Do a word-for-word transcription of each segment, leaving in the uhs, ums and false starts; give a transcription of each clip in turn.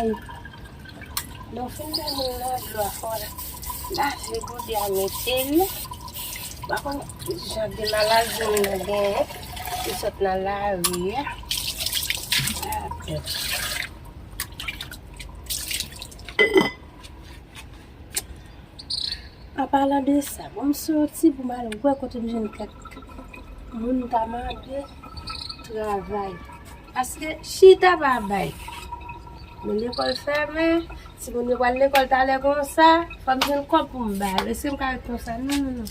Lè w fin mete moun nan dlo a, fò w lave gode a mete l. Pa konn jan de maladi moun nan genyen, ki sot nan lari a. An palan de sa, bon, m soti pou m al wè kote m jwenn kèk moun ta mande travay. Paske chita pa bay. Men lekòl fèmen, timoun yo pral lekòl talè konsa, fò m jwenn kòb pou m ba yo. Èske m ka ret konsa? Non, non, non.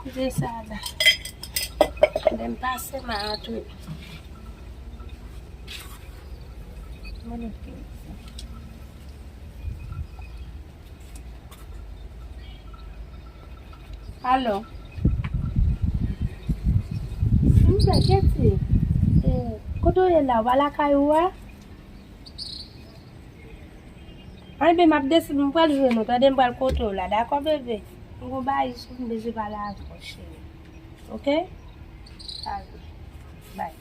Kite sa la. Lè m pase, m a antre. Mwen ap kite sa. Alo. Monchè, Ketty, eh, kote w ye la? W pa lakay ou a? Anben, m ap desann, m pral jwenn ou, tande, m pral kote w la, dakò, bebe? M gon bagay sou m bezwen pale avè w, cheri. Oke? Sa byen. Bay.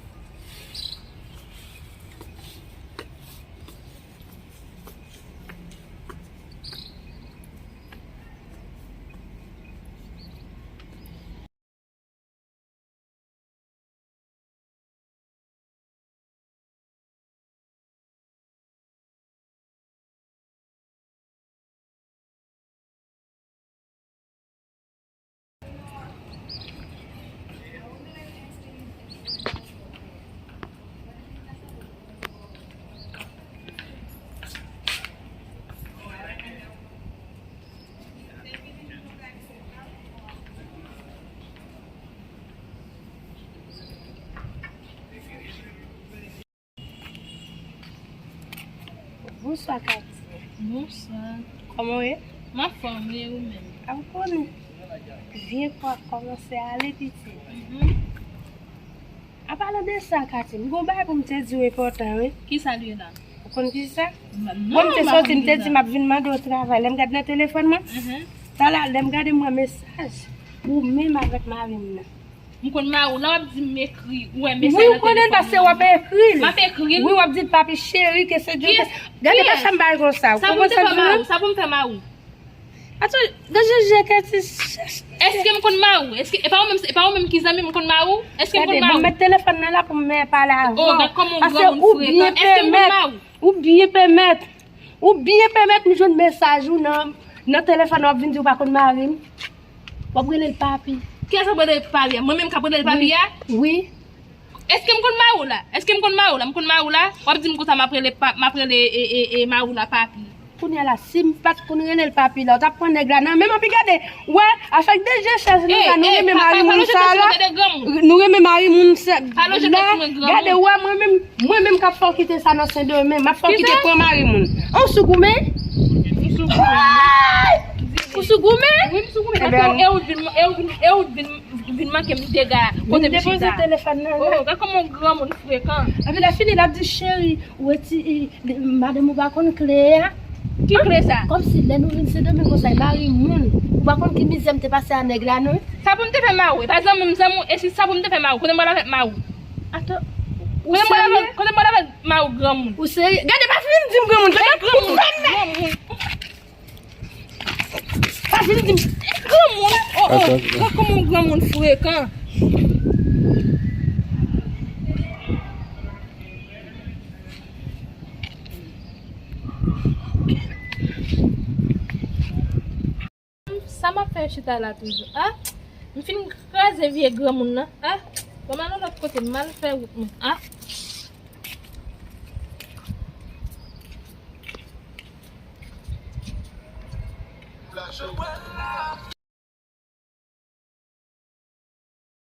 Bonswa, Katie. Bonswa. Kòman w ye? M anfòm, e ou menm? A, ou konnen. Vye kò a kòmanse ale, pitit. Mhm. An palan de sa, Katie, m gon bagay pou m te di w enpòtan, wi. Kisa l ye la? Ou konn kisa? Bon, m te soti, m te di m ap vin mande w travay. Lè m gade nan telefòn mwen, talè, lè m gade m wè mesaj ou menm avèk mari m nan. M konn mari w la, w ap di m ekri, ou wè mesaj nan telefòn mwen. Wi, ou konnen l, paske w ap ekri l. M ap ekri l? Wi, w ap di l, papi cheri, ke se Dye. Gade machann bagay konsa. Sa pou m te fè mari w, sa pou m fè mari w. Atann, gade jan Ketty chèch. Èske m konn mari w? Èske, e pa ou menm, e pa ou menm ki zanmi m, m konn mari w? Èske m konn mari w? Gade, ban m met telefòn nan la pou m pale avè w. Oh, gade kòman w granmoun frekan. Èske m konn mari w? Ou byen pèmèt, ou byen pèmèt m jwenn mesaj ou nan, nan telefòn, w ap vin di w pa konn mari m. W ap rele l papi. Kiyès w ap rele papi a? Mwen menm k ap rele l papi a? Wi. Èske m konn mari w la? Èske m konn mari w la? M konn mari w la? W ap di m konsa m ap rele pa, m ap rele, e, e, e, mari w la papi. Kounye a la, si m pa t konn rele l papi la, w t ap pran nèg la nan men m, epi gade, wè, avèk de je chèz nou la, nou renmen mari moun sa la. Nou renmen mari moun sa la. Gade, wè, mwen menm, mwen menm k ap fè w kite sa nan Sendomenm, m ap fè w kite pran mari moun. An, w sou goumen? M sou goumen. Ou sou goumen? Wi, m sou goumen. Paske e ou vin, e ou vin, e ou vin, vin manke m dega kote m chita. Vin depoze telefòn nan la. Oh, gad kòman yon granmoun frekan. Epi lè fini, l ap di, cheri, ou wè ti, madanm ou pa konn kle a. Ki kle sa? Kòmsi lè nou vin Sendomenm konsa, e mari moun. Ou pa konn ki mizè m te pase a nèg la, non? Sa pou m te fè mari w? E pa zanmi m, zanmi w, e si sa pou m te fè mari w? Kote m pral avèk mari w? Atann. Kote m pral avèk, kote m pral avèk mari w, granmoun? Ou serye? Gade, pa vin di m granmoun. Gade granmoun, granmoun. Pa vin di m, granmoun, oh, oh, gad kòman yon granmoun frekan. Sa m ap fè chita la toujou, a? M fin kraze vye granmoun nan, a? Ban m al yon lòt kote, m al fè wout mwen, a?